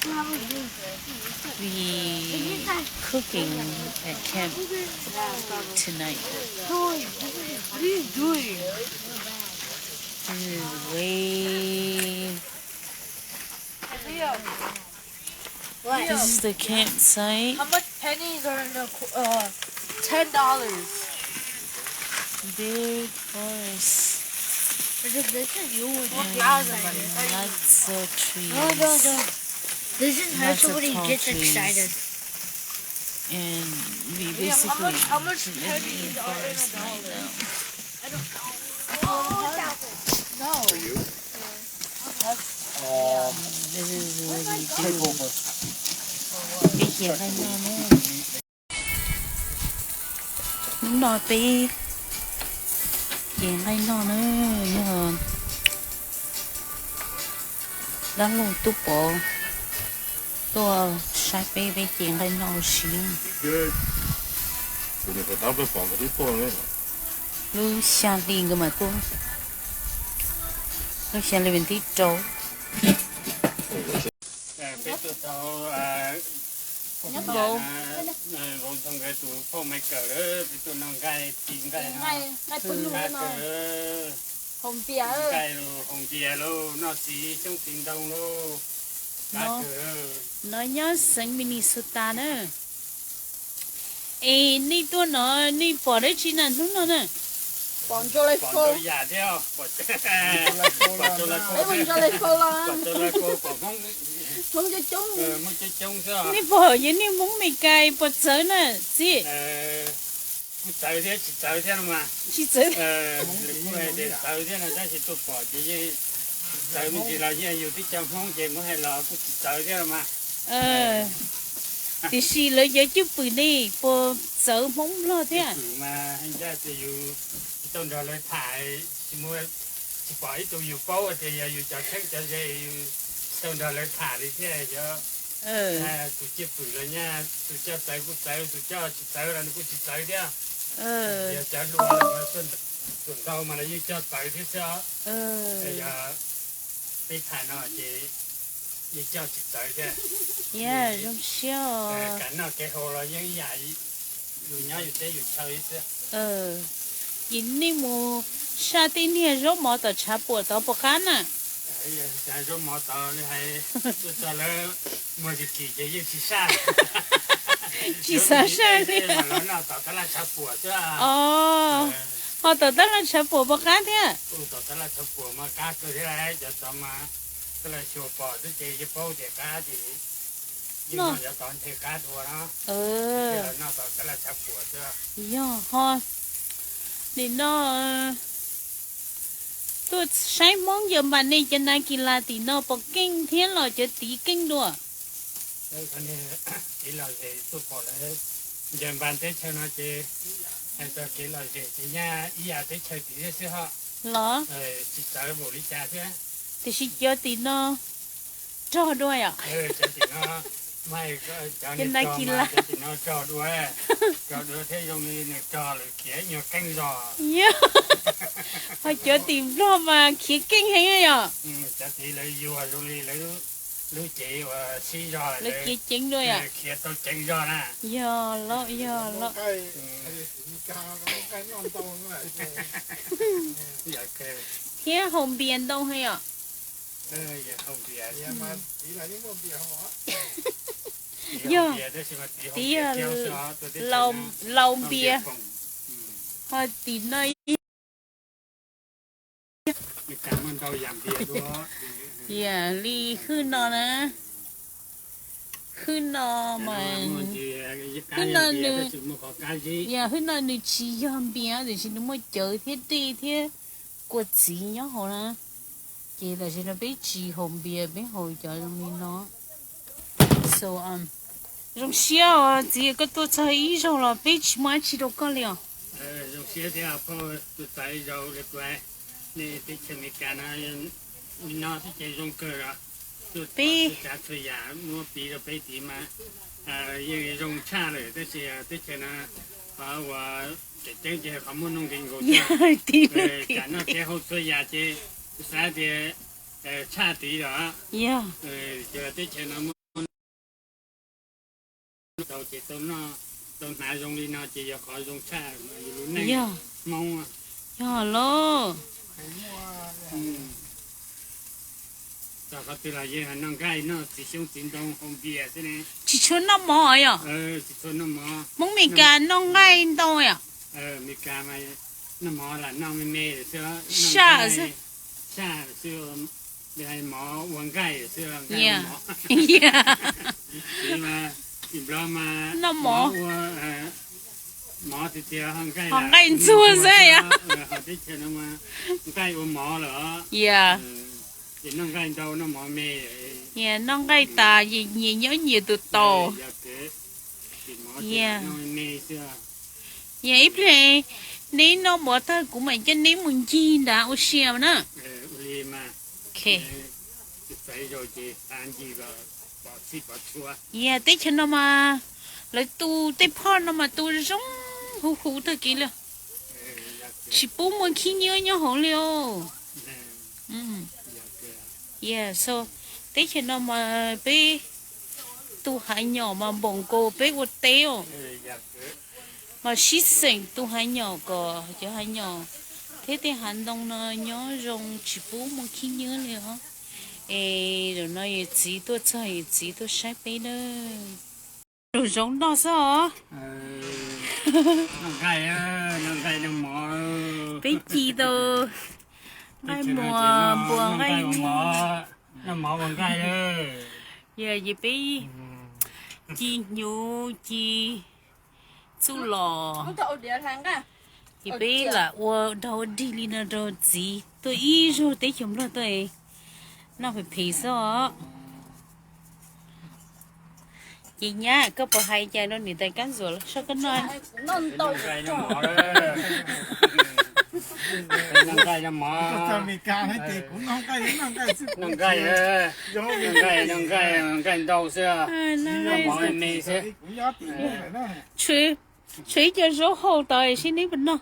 We cooking at camp tonight. This is way. This is the campsite. How much pennies are in a qu- uh, ten dollars? Big forest. This is you. And lots of trees. No, no, no. This is how somebody gets excited. And we basically live in forest right now. No. This is what we do. Peb cia nqaij noj na. Hnub no peb cia nqaij noj na, yog dab laug Tub Pov tuaj saib peb, peb cia nqaij noj ua si. Lub xya hli nkawd mam tuaj, lub xya hli vas thib rau. Peb tuaj tau Vauv Ntxhoo nkawd tus phauj Maiv Kawm lawm, peb tuaj noj nqaij, tiv nqaij no, qab kawg, nqaij lauj, haus npias lauj, noj txiv xyoob txiv ntoo lauj, qab kawg. No nyob xeev Minnesota na. Es nej tuaj no nej pom dab tsi na hnub no na? Pom ntau yam thiab, pom ntau laj kau, pom Hmoob coob coob xwb. Nej pom yog niag Hmoob Meskas puas txawv na txiv? Kuj txawv thiab tsis txawv thiab no mas. Tsis txawv. Kuj hais tias txawv thiab no tab sis tuaj pom ces yeej tsis txawv me ntsis los yeej yus twb cov Hmoob ces muab hais los kuj tsis txawv thiab no mas. Tiam sis lawv cov cwj pwm ne puas txawv Hmoob Nplog thiab? Cwj pwm mas ncaj tias yus tsis tau nrog lawv tham, tsis muaj, tsis pom ib tug yus paub tias yog yus cov txheeb cov ze, yus tsis tau nrog lawv tham li thiab. Cov tus cwj pwm los nyaj tus coj txawv kuj txawv, tus coj tsis txawv los nws kuj tsis txawv thiab. Yog cov hluas los mas tuam ntau mas lawv yeej coj txawv thiab xwb. Yog peb tham no ces yeej coj tsis txawv thiab. Zoo siab. Kev noj kev haus los yeej ib yam, yus nyob yus teb yus chaw xwb. Ces nej mus saj tej niag zaub mov tom tshav puam tod puas qab na? Zaub mov tod li hais, tuaj txog lawv muag kim kim ces yeej tsis saj. Tsis xav saj li. Lawv noj tom tab laj tshav puam xwb. Ho tom tab laj tshav puam puas qab thiab? Tom tab laj tshav puam mas qab kawg thiab, cov tod mas tab laj xyuas pom xwb ces yeej paub tias qab ces yeej noj cov tod nthe qab dua no. Lawv noj tom tab laj tshav puam xwb. Yog ho, nim no tuaj saib Hmoob Yawm Npas ne, cov nas kis las tim no puas keej thiab los cov tiv keej dua? Kev lom zem tuaj pom lawv Yawm Npas teb chaws no ces hais txog kev lom zem ces nyaj ib yam teb chaws tim thiab xwb ho. Los? Tsis txawv npaum li cas thiab. Tiam sis cov tim no rog dua yom? Cov tim no, cov nas kis las, cov tim no rog dua, rog dua thiab zoo li nws rog lawm khiav nyuag qeej zog. Yog, ho cov tim Nplog mas khiav keej heev yom? Cov tid lawv yuag zoo li lawv lub cev uas sib zog, lawv cev ceev dua yom? Khiav tau ceev zog na. Yog los, yog los. Thiab haus npias ntau heev yom? Yog, tid laus npias, ho tim no li hwj no na, hwj no mas, hwj no nws, yog hwj no nws tsis yog npias tiam sis nws muaj cawv thiab dej thiab kua txiv nyob hauv na. Ces tam sim no peb tsis haus npias, peb haus cov zoo li no. So, zoo siab os txiv, koj tuaj txog ib zaug los peb tsis muaj dab tsi rau koj li os. Zoo siab thiab phauj, tuaj txog ib zaug li kuv, nej teb chaws Amelikas no, no teb chaws zoo kawg os. Tuaj txhua tsav txhua yam muab piv rau peb tid mas yeej zoo tshaj lawm, tab sis teb chaws no qhov uas tseem ceeb ces qhov muaj nuj nqis nkaus, tsam noj kev haus txhua yam ces xav tias tshaj tid lawm. Yog, teb chaws no muaj Ces tau hnav zoo li no ces yog qhov zoo tshaj yus lub neej Hmoob. Yog lauj. Txog qhov twg los yeej noj nqaij noj txiv xyoob txiv ntoo haus npias xwb ne. Tsis tshua noj mov yom? Tsis tshua noj mov. Hmoob Meskas noj nqaij ntau yom? Meskas mas noj mov lam noj me me xwb, saj xwb, saj xwb, mov ua nqaij xwb, nqaij mov. Txiv Nplog mas noj mov ua mov tiag tiag, ho nqaij ntxuag xwb yom. Teb chaws no mas nqaij ua mov lawm. Ces noj nqaij ntau noj mov me. Noj nqaij tas nyias nyob nyias tus taus. Yog ib pliag neb noj mov tag kuv mam coj neb mus ncig nrad ua si na. Yog teb chaws no mas lawv tu tej phoj no mas tu zoo huv huv tag kev li, tsis pub muaj khib nyiab nyob hauv li os. Teb chaws no mas peb tu hav nyom mas npaum nkaus peb ua teb os. Mas sib xeem tu hav nyom kom cov hav nyom thiab tej hav ntoo no nyob zoo tsis pub muaj khib nyiab li os. Es zaum no yawm txiv tuaj txog, yawm txiv tuaj saib peb na. Lus zoo noj xwb os. Peb ci tau nqaij muas npua nqaij, noj mov ua nqaij. Yog ces peb ci hnyuv ci txuj lom, ces peb lam ua dog ua dig li no rau txiv tuaj ib zaug teb chaws Nplog tuaj, noj phem phem xwb os. Ces nyab, koj puas hais cas rau niam tais Kab Ntxuam los soj koj noj? Noj nqaij, noj nqaij ntau xwb, noj mov me xwb. Tshuav ib co zaub hau tod seb neb puas noj.